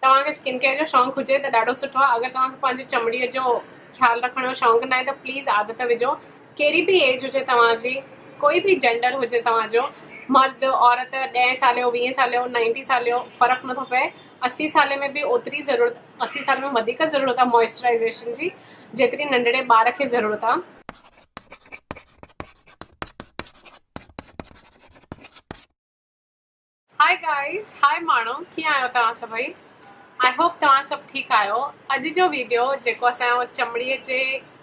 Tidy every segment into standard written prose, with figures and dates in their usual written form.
توهان کي skin care جو شوق هجي ته ڏاڍو سٺو آهي. اگر توهان کي پنهنجي چمڙيء جو خيال رکڻ جو شوق ناهي ته پليز عادت وجهو. ڪهڙي به ايج هجي توهان جي، ڪوئي به جينڊر هجي توهان جو، مرد عورت، ڏهين سالي جو، ويهين سالي جو، نائنٽي سالي جو، فرق نٿو پئي. 80 سالي ۾ به اوتري ضرورت، 80 سالي ۾ وڌيڪ ضرورت آهي موئسچرائيزيشن جي جيتري ننڍڙي ٻار کي ضرورت آهي. هاء گائز هاء ماڻهو ڪيئن آهيو توهان سڀئي I hope توهان سڀ ٺيڪ آهيو. اڄ جو ويڊيو جيڪو اسان جو چمڙي جي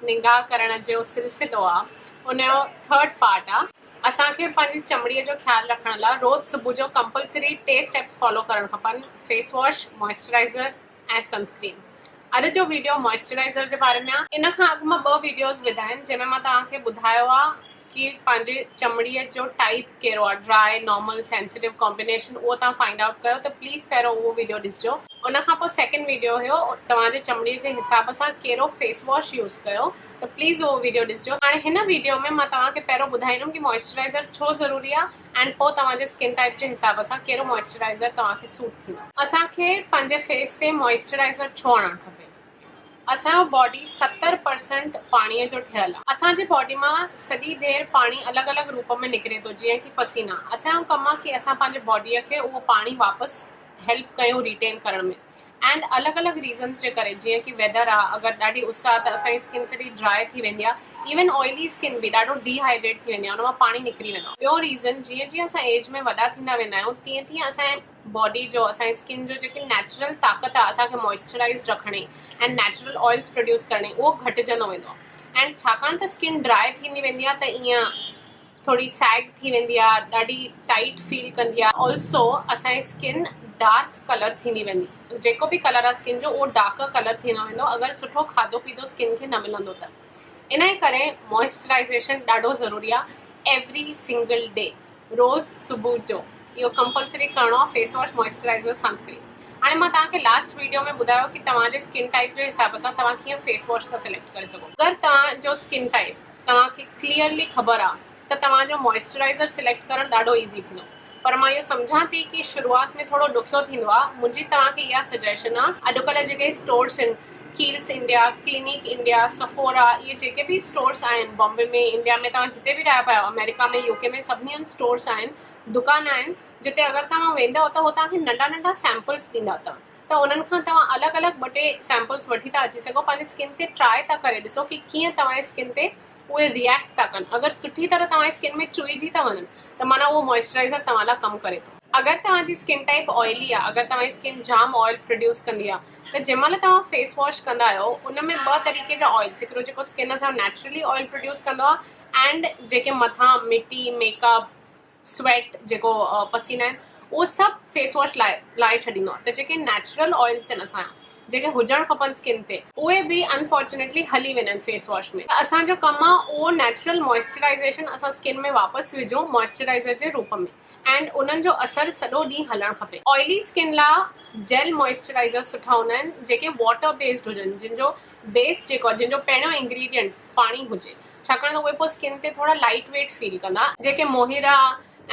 نگاهه ڪرڻ جو سلسلو آ ان جو ٿرڊ پارٽ آ. اسان کي پنهنجي چمڙي جو خيال رکڻ لاء روز صبح جو ڪمپلسري ٽي اسٽيپس فالو ڪرڻ کپن، فيس واش، موئسچرائزر ۽ سن اسڪرين. اڄ جو ويڊيو موئسچرائزر جي باري ۾ آ. ان کان اڳ مان ٻه ويڊيوز وڌا آهن جنهن ۾ مان توهان کي ٻڌايو آ ڪي پنهنجي چمڙي جو ٽائيپ ڪهڙو آ، ڊرائي، نارمل، سينسيٽو، ڪامبينيشن، اهو توهان فائنڊ آئوٽ ڪيو ته پليز پهريون اهو ويڊيو ڏسجو. ان کان پوء سيڪنڊ ويڊيو هيو توهان جي چمڙي جي حساب سان ڪهڙو فيس واش يوز ڪيو ته پليز اهو ويڊيو ڏسجو. هاڻي هن ويڊيو ۾ مان توهان کي پهريون ٻڌائيندم ڪي موئسچرائزر ڇو ضروري آ ۽ پوء توهان جي اسڪن ٽائيپ جي حساب سان ڪهڙو موئسچرائزر توهان کي سوٽ ٿيندو. اسان کي پنهنجي فيس تي موئسچرائزر ڇو هڻڻ کپي؟ اسان جو باڊي 70% پاڻي جو ٺهيل آ. اسان جي باڊي مان سڄي دير پاڻي الڳ الڳ روپ ۾ نڪري ٿو جيئن ڪي پسينا. اسان جو ڪم آ ڪي اسان پنهنجي باڊي کي اهو پاڻي واپس هيلپ ڪيون ريٽين ڪرڻ ۾ اينڊ الڳ الڳ ريزنس جي ڪري جيئن ڪي ويدر آ اگر ڏاڍي اس آ ته اسان جي اسڪن سڄي ڊرائي ٿي ويندي آ ايون آئلي اسڪن به ڏاڍو ڊي هائيڊريٽ ٿي ويندي آ ان مان پاڻي نڪري ويندو آ. ٻيو ريزن جيئن جيئن اسان ايج ۾ وڏا ٿيندا ويندا آهيون تيئن تيئن اسان جي باڊي جو اسان جي اسڪن جو جيڪي نيچرل طاقت آهي اسان کي موئسچرائزڊ رکڻ جي ۽ نيچرل آئلس پروڊيوس ڪرڻ جي اهو گهٽجندو ويندو آهي ۽ ڇاڪاڻ ته اسڪن ڊرائي ٿيندي ويندي آهي ته ائين ٿوري سيگ ٿي ويندي آهي ڏاڍي ٽائيٽ فيل ڪندي آهي آلسو اسان جي اسڪن ڊارڪ ڪلر ٿيندي ويندي جيڪو به ڪلر آهي اسڪن جو اهو ڊارڪر ڪلر ٿيندو ويندو اگر سٺو کاڌو پيتو اسڪن کي نه ملندو ته ان جي ڪري موئسچرائزيشن ڏاڍو ضروري آهي ايوري سنگل ڊي. روز صبح جو اهو ڪمپلسري ڪرڻو آهي فيس واش موئسچرائزر سن اسڪرين. هاڻي مان توهان کي لاسٽ ويڊيو ۾ ٻڌايو ڪي توهان جي اسڪن ٽائيپ جي حساب سان توهان ڪيئن فيس واش ٿا سليڪٽ ڪري سگهو. اگر توهان جو اسڪن ٽائيپ توهان کي ڪليئرلي خبر آهي ته توهان جو موئسچرائزر سليڪٽ ڪرڻ ڏاڍو ايزي ٿيندو پر مان اهو سمجهان ٿي ڪي شروعات ۾ ٿورو ڏکيو ٿيندو آهي منهنجي توهان کي اها سجيشن آهي اڄڪلهه جيڪي اسٽورس آهن Kiehl's India, Clinique India, Sephora اهي جيڪي به اسٽورس آهن بامبي ۾ انڊيا ۾ توهان جتي به رهيا پيا آهيو آمريڪا ۾ يو ڪي ۾ سڀني هنڌ اسٽورس آهن دڪان آهن جتي اگر توهان ويندؤ ته هو توهان کي ننڍا ننڍا سيمپلس ڏيندا ته ته انهن کان توهان الڳ الڳ ٻه ٽي سيمپلس وٺي ٿا اچي سگهو پنهنجي اسڪن تي ٽرائي ٿا ڪري ڏسو ڪي ڪيئن توهان جي اسڪن تي اهي ريئيڪٽ ٿا ڪن اگر سٺي طرح توهان جي اسڪن ۾ چوئجي ٿا وڃن ته معنيٰ اهو موئسچرائزر توهان لاء ڪم ڪري ٿو. اگر توهان جي اسڪن ٽائيپ آئلي آهي اگر توهان جي اسڪن جام آئل پروڊيوس ڪندي آهي ته جنهن مهل توهان فيس واش ڪندا آهيو ان ۾ ٻه طريقي جا آئلس هڪڙو جيڪو اسڪن اسان نيچرلي آئل پروڊيوس ڪندو آهي اينڊ جيڪي مٿان مٽي ميڪ اپ سويٽ جيڪو پسينا آهن اهو سڀ فيس واش لاء لاهي ڇڏيندو آهي ته جيڪي نيچرل آئلس آهن اسان جا جيڪي هجڻ کپن اسڪن تي اهي به انفارچونيٽلي هلي ويندا آهن فيس واش ۾ ته اسان جو ڪم آهي اهو نيچرل موئسچرائزيشن اسان اسڪن ۾ واپس وجهون موئسچرائزر جي روپ ۾ اينڊ انهن جو اثر سڄو ڏينهن هلڻ کپي. آئلي اسڪن لا جيل موئسچرائزر سٺا هوندا آهن جيڪي واٽر بيسڊ هجن جن جو بيس جيڪو آهي جن جو پهريون انگريڊينٽ پاڻي هجي ڇاڪاڻ ته اهي پوء اسڪن تي ٿورا لائيٽ ويٽ فيل ڪندا. جيڪي موهيرا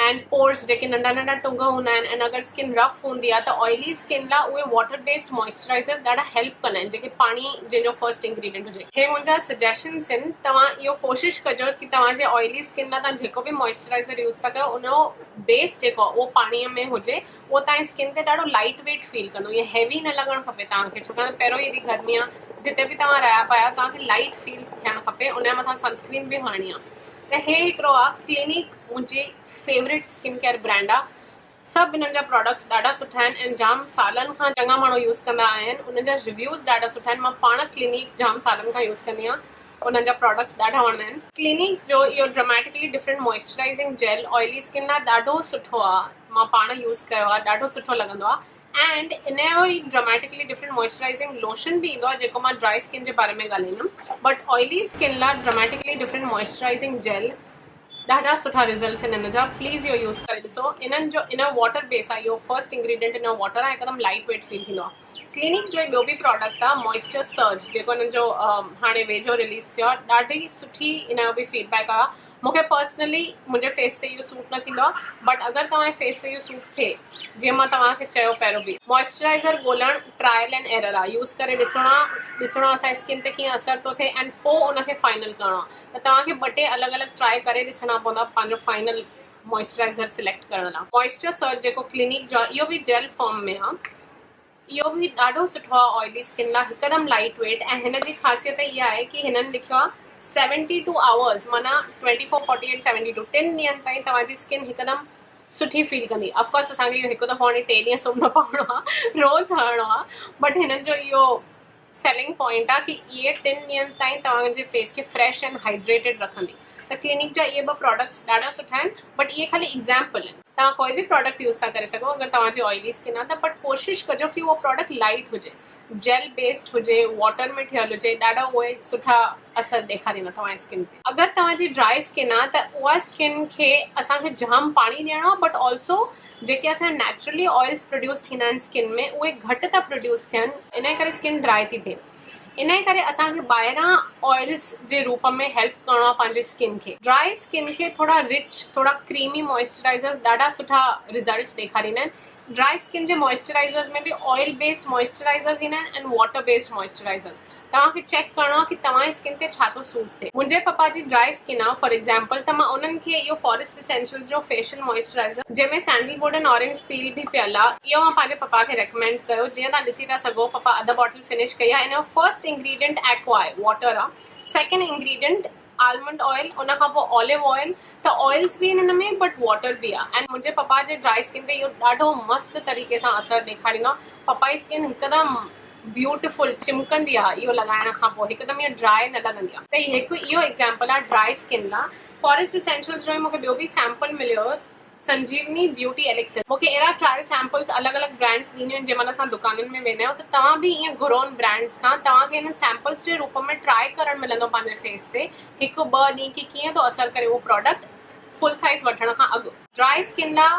اينڊ پورس جيڪي ننڍا ننڍا ٽنگ هوندا آهن اينڊ اگر اسڪن رف هوندي آهي ته آئلي اسڪن لا اهي واٽر بيسڊ موئسچرائزرز ڏاڍا هيلپ ڪندا آهن جيڪي پاڻي جنهن جو فرسٽ انگريڊينٽ هجي. هي منهنجا سجيشنس آهن توهان اهو ڪوشش ڪجو ڪي توهان جي آئلي اسڪن لا توهان جيڪو به موئسچرائزر يوز ٿا ڪيو ان جو بيس جيڪو آهي اهو پاڻي ۾ هجي اهو توهان جي اسڪن تي ڏاڍو لائيٽ ويٽ فيل ڪندو ائين هيوي نه لڳڻ کپي توهان کي ڇاڪاڻ ته پهريون ئي ايڏي گرمي آهي جتي به توهان رهيا پيا آهيو توهان کي لائيٽ فيل ٿيڻ کپي ان جي مٿان سن اسڪرين به هڻڻي آهي ته هي هڪڙو آهي ڪلينڪ منهنجي فيوريٽ اسڪن ڪيئر برانڊ آهي سڀ انهن جا پراڊڪٽس ڏاڍا سٺا آهن ۽ جام سالن کان چڱا ماڻهو يوز ڪندا آهن انهن جا ريويوز ڏاڍا سٺا آهن مان پاڻ ڪلينيڪ جام سالن کان يوز ڪندي آهيان انهن جا پراڊڪٽس ڏاڍا وڻندا آهن. ڪلينيڪ جو اهو dramatically different moisturizing gel oily skin لاء ڏاڍو سٺو آهي مان پاڻ يوز ڪيو آهي ڏاڍو سٺو لڳندو آهي اينڊ ان جو ئي ڊراميٽڪلي ڊفرنٽ موئسچرائزنگ لوشن به ايندو آهي جيڪو مان ڊرائي اسڪن جي باري ۾ ڳالهائيندم بٽ آئلي اسڪن لاء ڊراميٽڪلي ڊفرنٽ موئسچرائزنگ جيل ڏاڍا سٺا رزلٽس آهن ان جا پليز اهو يوز ڪري ڏسو انهن جو ان جو واٽر بيس آهي اهو فرسٽ انگريڊينٽ ان جو واٽر آهي هڪدم لائيٽ ويٽ فيل ٿيندو آهي ڪلينڪ جو ٻيو به پراڊڪٽ آهي موئسچر سرج جيڪو انهن جو هاڻي ويجهو رليز ٿيو آهي ڏاڍي سٺي ان جو به فيڊ بيڪ آهي مون کي پرسنلي منهنجي فيس تي اهو سوٽ نه ٿيندو آهي، بٽ اگر توهان جي فيس تي اهو سوٽ ٿئي، جيئن مان توهان کي چيو پهريون به موئسچرائزر ڳولڻ ٽرائل اينڊ ايرر آهي، يوز ڪري ڏسڻو آهي، ڏسڻو آهي اسان جي اسڪن تي ڪيئن اثر ٿو ٿئي اينڊ پوء ان کي فائنل ڪرڻو آهي. ته توهان کي ٻه ٽي الڳ الڳ ٽرائي ڪري ڏسڻا پوندا پنهنجو فائنل موئسچرائزر سليڪٽ ڪرڻ لاء. موئسچر سرج جيڪو ڪلينڪ جو آهي اهو به جيل فارم ۾ آهي، اهو به ڏاڍو سٺو آهي آئلي اسڪن لاء، هڪدم لائيٽ ويٽ ۽ هن جي خاصيت اها آهي ڪي هنن لکيو آهي 72 آورز معنيٰ 24، 48، 72 ٽن ڏينهن تائين توهان جي اسڪن هڪدم سٺي فيل ڪندي. آف ڪورس اسان کي اهو هڪ دفعو هڻي ٽي ڏينهن سمهڻو پوڻو آهي، روز هڻڻو آهي، بٽ هنن جو اهو سيلنگ پوائنٽ آهي ڪي اهي ٽن ڏينهن تائين توهان جي فيس کي فريش ۽ هائيڊريٽيڊ رکندي. ته ڪلينڪ جا اهي ٻه پراڊڪٽس ڏاڍا سٺا آهن، بٽ اهي خالي ايگزامپل آهن. توهان ڪوئي به پراڊڪٽ يوز ٿا ڪري سگهو اگر توهان جي آئلي اسڪن آهي ته، بٽ ڪوشش ڪجو ڪي اهو پراڊڪٽ لائيٽ هجي، جيل بيسڊ هجي، واٽر ۾ ٺهيل هجي، ڏاڍا اهي سٺا اثر ڏيکاريندا توهان جي اسڪن تي. اگر توهان جي ڊرائي اسڪن آهي ته اها اسڪن کي اسان کي جام پاڻي ڏيڻو آهي، بٽ آلسو جيڪي اسان جا نيچرلي آئلز پروڊيوس ٿيندا آهن اسڪن ۾ اهي گهٽ ٿا پروڊيوس ٿين، انهي ڪري اسڪن ڊرائي ٿي ٿئي، انهي ڪري اسان کي ٻاهران آئلز جي روپ ۾ هيلپ ڪرڻو آهي پنهنجي اسڪن کي. ڊرائي اسڪن کي ٿورا رچ ٿورا ڪريمي موئسچرائزرز ڏاڍا سٺا رزلٽس ڏيکاريندا آهن. ڊرائي اسڪن جي موئسچرائزرز ۾ به آئل بيسڊ موئسچرائزرز ايندا آهن ۽ واٽر بيسڊ موئسچرائزرز. توهان کي چيڪ ڪرڻو آهي ڪي توهان جي اسڪن تي ڇا ٿو سوٽ ٿئي. منهنجي پپا جي ڊرائي اسڪن آهي فار ايگزامپل ته مان انهن کي اهو فاريسٽ اسينشلز جو فيشل موئسچرائزر جنهن ۾ سينڊل ووڊ ۽ اورينج پيل به پيل آهي اهو مان پنهنجي پپا کي ريڪمينڊ ڪيو. جيئن توهان ڏسي ٿا سگهو پپا اڌ باٽل فنش ڪئي آهي. ان جو فرسٽ انگريڊينٽ ايڪوا آهي، واٽر آهي، سيڪنڊ انگريڊينٽ آلمنڊ آئل، ان کان پوء آليو آئل، ته آئلز به آهن ان ۾ بٽ واٽر به آهي. ۽ منهنجي پپا جي ڊرائي اسڪن تي اهو ڏاڍو مست طريقي سان اثر ڏيکاريندو آهي. پپا جي اسڪن هڪدم بيوٽيفل چمڪندي آهي اهو لڳائڻ کان پوء، هڪدم ائين ڊرائي نه لڳندي آهي. ته هي هڪ اهو ايگزامپل آهي ڊرائي اسڪن لاء. فاريسٽ اسينشلز جو ئي مون کي ٻيو به سيمپل مليو هيو، سنجيوني بيوٽي ايلڪسر. مون کي اهڙا ٽرائل سيمپلز الڳ الڳ برانڊز ڏينديون آهن جنهن مهل اسان دڪانن ۾ ويندا آهيون ته توهان به ائين گهرو ان برانڊز کان، توهان کي انهن سيمپلز جي روپ ۾ ٽرائي ڪرڻ ملندو پنهنجي فيس تي هڪ ٻه ڏينهن ڪي ڪيئن ٿو اثر ڪري اهو پراڊڪٽ فل سائيز وٺڻ کان اڳ. ڊرائي اسڪن لاء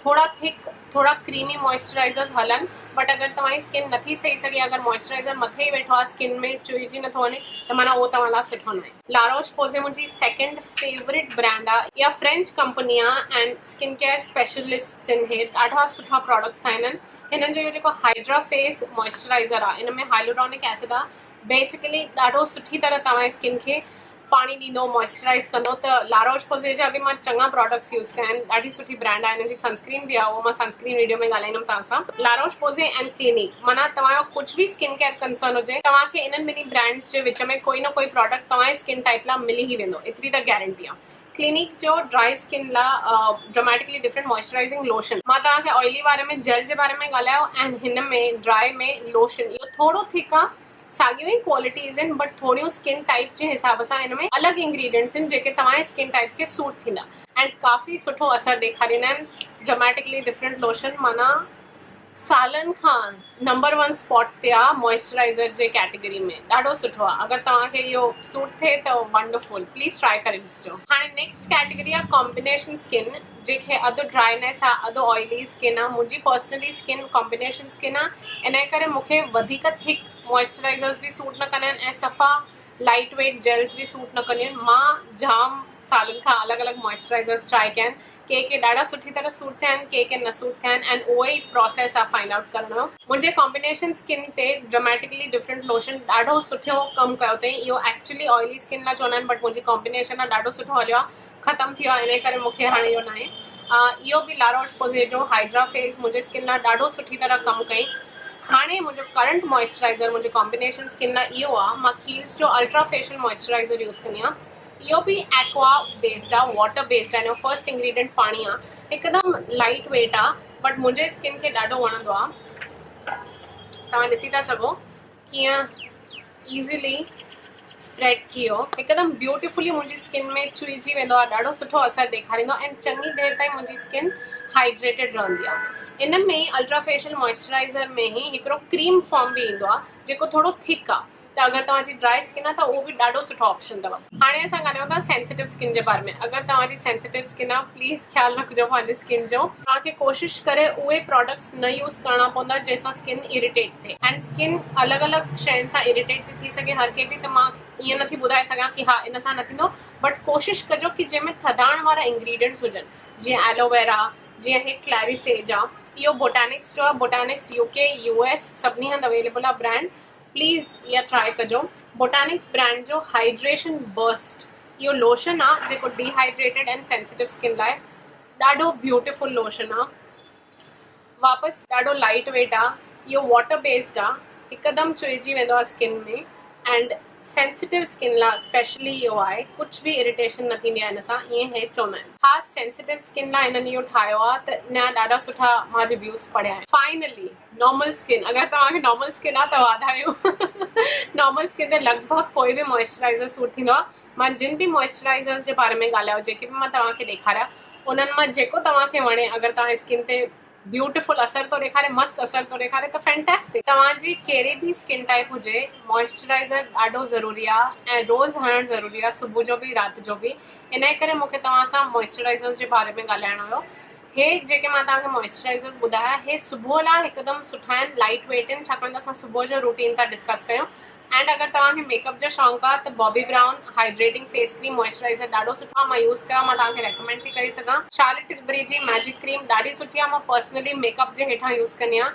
ٿورا ٿڪ ٿورا ڪريمي موئسچرائزرز هلن، بٽ اگر توهان جي اسڪن نٿي سهي سگهي، اگر موئسچرائزر مٿي ئي ويٺو آهي اسڪن ۾ چهجي نٿو وڃي ته معنيٰ اهو توهان لاء سٺو ناهي. لاروش پوزي منهنجي سيڪنڊ فيورٽ برانڊ آهي. اها فرينچ ڪمپني آهي ۽ اسڪن ڪيئر اسپيشلسٽس آهن. هي ڏاڍا سٺا پراڊڪٽس ٺاهيندا آهن. هنن جو اهو جيڪو هائيڊرا فيس موئسچرائزر آهي ان ۾ هائلورونڪ ايسڊ آهي، بيسڪلي ڏاڍو سٺي طرح توهان جي اسڪن کي پاڻي ڏيندو، موئسچرائز ڪندو. ته لاروش پوزي جا به مان چڱا پراڊڪٽس يوز ڪيا آهن، ڏاڍي سٺي برانڊ آهي. هنن جي سن اسڪرين به آهي، اهو مان سن اسڪرين ويڊيو ۾ ڳالهائيندم توهان سان. لاروش پوزي ۽ ڪلينڪ معنيٰ توهان جو ڪجهه به اسڪن ڪيئر ڪنسرن هجي توهان کي انهن ٻنهي برانڊز جي وچ ۾ ڪوئي نه ڪوئي پراڊڪٽ توهان جي اسڪن ٽائپ لاء ملي ئي ويندو، ايتري ته گارنٽي آهي. ڪلينڪ جو ڊرائي اسڪن لاء ڊراميٽڪلي ڊفرنٽ موئسچرائزنگ لوشن. مان توهان کي آئلي واري ۾ جيل جي باري ۾ ڳالهايو ۽ هن ۾ ڊرائي ۾ لوشن اهو ٿورو ٿڪ آهي، ساڳيون ئي ڪوالٽيز آهن بٽ ٿوريون اسڪن ٽائپ جي حساب سان هن ۾ الڳ انگريڊينٽس آهن جيڪي توهان جي اسڪن ٽائپ کي سوٽ ٿيندا ۽ ڪافي سٺو اثر ڏيکاريندا آهن. ڊراميٽڪلي ڊفرنٽ لوشن معنيٰ سالن کان نمبر ون اسپاٽ تي آ موئسچرائزر جي ڪيٽيگري ۾ ڏاڍو سٺو آ اگر توهان کي اهو سوٽ ٿئي ته ونڊرفل پليز ٽرائي ڪري ڏسجو. هاڻي نيڪسٽ ڪيٽيگري آ ڪامبينيشن اسڪن جنهن کي اڌ ڊرائنيس آ اڌ آئلي اسڪن آ. منهنجي پرسنلي اسڪن ڪامبينيشن اسڪن آ انهي ڪري مون کي وڌيڪ ٿڪ موئسچرائزرز به سوٽ نه ڪندا آهن ۽ صفا لائيٽ ويٽ جيلز به سوٽ نه ڪنديون آهن. مان جام سالن کان الڳ الڳ موئسچرائزرز ٽرائي ڪيا آهن، ڪي ڪي ڏاڍا سٺي طرح سوٽ ٿيا آهن، ڪي ڪي نه سوٽ ٿيا آهن ۽ اهو ئي پراسيس آهي فائنڊ آئوٽ ڪرڻ جو. منهنجي ڪامبينيشن اسڪن تي ڊراميٽڪلي ڊفرنٽ لوشن ڏاڍو سٺو ڪم ڪيو اٿئي. اهو ايڪچولي آئلي اسڪن لاء چوندا آهن بٽ منهنجي ڪامبينيشن لاء ڏاڍو سٺو هليو آهي، ختم ٿي ويو آهي انهي ڪري مون کي هاڻي اهو ناهي. اهو به لاروش پوزي جو هائيڊرا فيس منهنجي اسڪن لاء ڏاڍو سٺي طرح ڪم ڪئي. هاڻي منهنجو ڪرنٽ موئسچرائزر منهنجي ڪامبينيشن اسڪن لاء اهو آهي. مان ڪيلز جو الٽرا فيشل موئسچرائزر يوز ڪندي آهيان. اهو به ايڪوا بيسڊ آهي، واٽر بيسڊ آهي، ان جو فرسٽ انگريڊينٽ پاڻي آهي. هڪدم لائيٽ ويٽ آهي بٽ منهنجي اسڪن کي ڏاڍو وڻندو آهي. توهان ڏسي ٿا سگهو ڪيئن ايزيلي اسپريڊ ٿي ويو، هڪدم بيوٽيفلي منهنجي اسڪن ۾ چهجي ويندو آهي، ڏاڍو سٺو اثر ڏيکاريندو آهي ۽ چڱي دير تائين منهنجي اسڪن هائيڊريٽيڊ رهندي آهي. ان ۾ الٽرا فيشل موئسچرائزر ۾ ئي هڪڙو ڪريم فارم به ايندو آهي جيڪو ٿورو ٿڪ آهي. ته اگر توهان جي ڊرائي اسڪن آهي ته اهو به ڏاڍو سٺو آپشن اٿو. هاڻي اسان ڳالهايون ٿا سينسيٽو اسڪن جي باري ۾ اگر توهان جي سينسيٽو اسڪن آهي پليز خيال رکجو پنهنجي اسڪن جو. توهان کي ڪوشش ڪري اهي پراڊڪٽس نه يوز ڪرڻا پوندا جنهن سان اسڪن اريٽيٽ ٿئي ۽ اسڪن الڳ الڳ شين سان اريٽيٽ ٿي ٿي سگهي هر ڪنهن جي ته مان ائين نٿي ٻڌائي سگهان ڪي ها ان سان نه ٿيندو بٽ ڪوشش ڪجو ڪي جنهن ۾ ٿڌاڻ وارا انگريڊينٽس هجن جيئن ايلوويرا جيئن هي ڪليري سيج آ اهو بوٽانڪس جو آ بوٽانڪس يو ڪي يو ايس سڀني هنڌ اويليبل آ برانڊ پليز اها ٽرائي ڪجو بوٽانڪس برانڊ جو هائيڊريشن برسٽ اهو لوشن آ جيڪو ڊي هائيڊريٽيڊ ۽ سينسيٽو اسڪن لاء ڏاڍو بيوٽيفل لوشن آ واپس ڏاڍو لائيٽ ويٽ آ اهو واٽر بيسڊ آ هڪدم چهجي ويندو آ اسڪن ۾ اينڊ سينسيٽو اسڪن لا اسپيشلي اهو آهي ڪجهه به اريٽيشن نه ٿيندي آهي ان سان ائين هي چوندا آهن خاص سينسيٽو اسڪن لا انهن اهو ٺاهيو آ ته ان جا ڏاڍا سٺا مان ريويوز پڙهيا آهن. فائنلي نارمل اسڪن اگر توهان کي نارمل اسڪن آ ته واڌايون نارمل اسڪن تي لڳ ڀڳ ڪوئي به موئسچرائزر سوٽ ٿيندو آ مان جن به موئسچرائزرز جي باري ۾ ڳالهايو جيڪي به مان توهان کي ڏيکاريا انهن مان جيڪو توهان کي وڻي اگر توهان اسڪن تي بيوٽيفل اثر ٿو ڏيکاري مست اثر ٿو ڏيکاري ته فينٽاسٽڪ. توهان جي ڪهڙي به اسڪن ٽائپ هجي موئسچرائزر ڏاڍو ضروري آ ۽ روز هڻڻ ضروري آ صبح جو به رات جو به انهي ڪري مون کي توهان سان موئسچرائزرز جي باري ۾ ڳالهائڻو هيو هي جيڪي مان توهان کي موئسچرائزرز ٻڌايا هي صبح لاء هڪدم سٺا آهن لائٽ ويٽ آهن ڇاڪاڻ ته اسان صبح جو روٽين ٿا ڊسڪس ڪيون اينڊ اگر توهان کي ميڪ اپ جو شوق آ ته Bobbi Brown hydrating face cream moisturiser ڏاڍو سٺو آ مان يوز ڪيو آ مان توهان کي ريڪمينڊ ٿي ڪري سگهان. شارلٽ ٽلبري جي ميجڪ ڪريم ڏاڍي سٺي آ مان پرسنلي ميڪ اپ جي هيٺان يوز ڪندي آ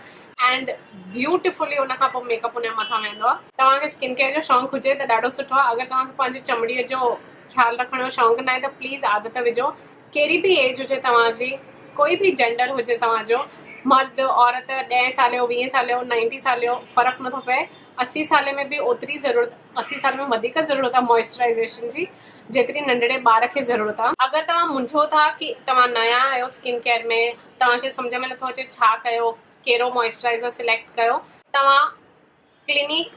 اينڊ بيوٽيفلي ان کان پوء ميڪ اپ ان جي مٿان ويندو آ. توهان کي اسڪن ڪيئر جو شوق هجي ته ڏاڍو سٺو آ اگر توهان کي پنهنجي چمڙي جو خيال رکڻ جو شوق ناهي ته پليز عادت وجهو ڪهڙي به ايج هجي توهان جي ڪوئي به جينڊر هجي توهان جو مرد عورت ڏهين سالي جو ويهين سالي جو نائنٽي سالي جو فرق نٿو پئي 80 سالي ۾ به اوتري ضرورت 80 سال ۾ وڌيڪ ضرورت آهي موئسچرائزيشن جي جيتري ننڍڙي ٻار کي ضرورت آهي. اگر توهان منجهو ٿا ڪي توهان نيا آهيو اسڪن ڪيئر ۾ توهان کي سمجهه ۾ نٿو اچي ڇا ڪيو ڪهڙو موئسچرائزر سليڪٽ ڪيو توهان ڪلينيڪ،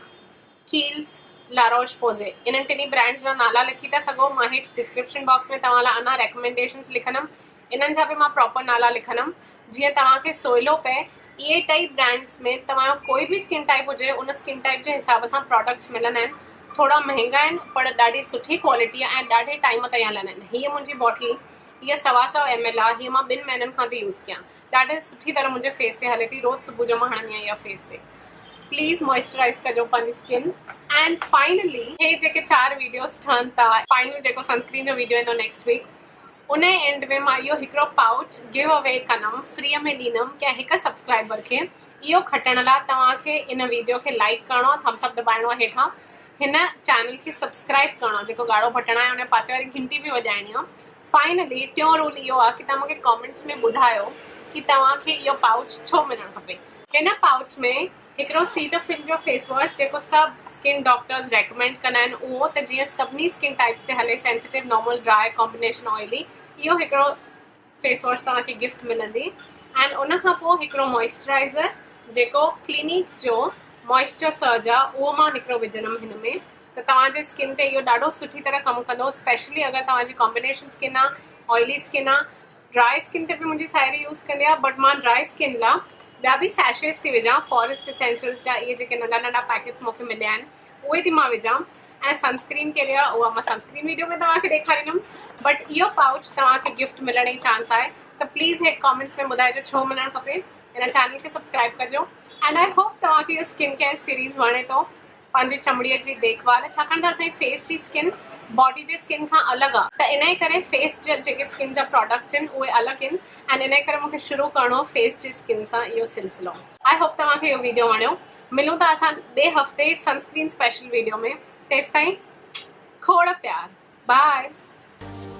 ڪيلز، لاروش پوزي انهن ٽنهي برانڊز جا نالا لکي ٿا سگهو مان هيٺ ڊسڪرپشن باڪس ۾ توهان لاء اڃا ريڪمينڊيشنز لکندم انهن جا به مان پراپر نالا لکندم جيئن توهان کي سولو پئي اهي ٽئي برانڊز ۾ توهان جو ڪوئي به اسڪن ٽائپ هجي ان اسڪن ٽائپ جي حساب سان پراڊڪٽس ملندا آهن ٿورا مهنگا آهن پر ڏاڍي سٺي ڪوالٽي آهي ۽ ڏاڍي ٽائيم تائين هلندا آهن هيء منهنجي باٽل هيء سوا سئو ايم ايل آهي هيء مان ٻن مهينن کان ٿي يوز ڪيان ڏاڍي سٺي طرح منهنجي فيس تي هلي ٿي روز صبح جو مان هڻندي آهيان اها فيس تي پليز موئسچرائز ڪجو پنهنجي اسڪن اينڊ فائنلي هي جيڪي چار ويڊيوز ٺهن ٿا فائنل جيڪو سنسڪرين جو ويڊيو ايندو نيڪسٽ ويڪ ان اينڊ ۾ مان اهو هڪڙو پائوچ گيو اوي ڪندم فري ۾ ڏيندم ڪنهن هڪ سبسڪرائبر کي اهو کٽڻ لاء توهان کي ان ويڊيو کي لائڪ ڪرڻو آهي ٿمس اپ دٻائڻو آهي هيٺان هن چينل کي سبسڪرائب ڪرڻو آهي جيڪو ڳاڙهو بٽڻ آهي ان پاسي واري گهنٽي به وڄائڻي آهي فائنلي ٽيون رول اهو آهي ڪي توهان مون کي ڪامينٽس ۾ ٻڌايو ڪي توهان کي اهو پائوچ ڇو ملڻ کپي. هن پائوچ ۾ هڪڙو سيٽافل جو فيس واش جيڪو سڀ اسڪن ڊاڪٽرز ريڪمينڊ ڪندا آهن اهو ته جيئن سڀني اسڪن ٽائپس تي هلي sensitive normal dry combination oily اهو هڪڙو فيس واش توهان کي گفٽ ملندي ۽ ان کان پوء هڪڙو موئسچرائزر جيڪو ڪلينيڪ جو موئسچر سرج آهي اهو مان هڪڙو وجهندم هن ۾ ته توهان جي اسڪن تي اهو ڏاڍو سٺي طرح ڪم ڪندو اسپيشلي اگر توهان جي ڪامبينيشن اسڪن آ آئلي اسڪن آ ڊرائي اسڪن تي به منهنجي ساهيڙي يوز ڪندي آ بٽ مان ڊرائي اسڪن لا ٻيا به سيشيز ٿي وجهان فاريسٽ اسينشلز جا اهي جيڪي ننڍا ننڍا پيڪيٽس مون کي مليا آهن اهي ٿي مان وجهان ۽ سنسڪرين ڪهڙي آ اها مان سنسڪرين ويڊيو ۾ توهان کي ڏيکاريندم بٽ اهو پائوچ توهان کي گفٽ ملڻ جي چانس آهي ته پليز هيٺ ڪامينٽس ۾ ٻڌائجو ڇو ملڻ کپي هن چينل کي سبسڪرائب ڪجو اينڊ I hope توهان کي اهو اسڪن ڪيئر سيريز وڻي ٿو پنهنجي چمڙيء جي ديک ڀال، ڇاڪاڻ ته اسان جي فيس جي اسڪن باڊي جي اسڪن کان الڳ آ ته انهي ڪري فيس جا جيڪي اسڪن جا پراڊڪٽس آهن اهي الڳ آهن ۽ انهي ڪري مون کي شروع ڪرڻو هو فيس جي اسڪن سان اهو سلسلو. I hope توهان کي اهو ويڊيو وڻيو. ملون ٿا اسان ٻئي هفتي سن اسڪرين اسپيشل ويڊيو ۾ تيستائين کوڙ پيار باء.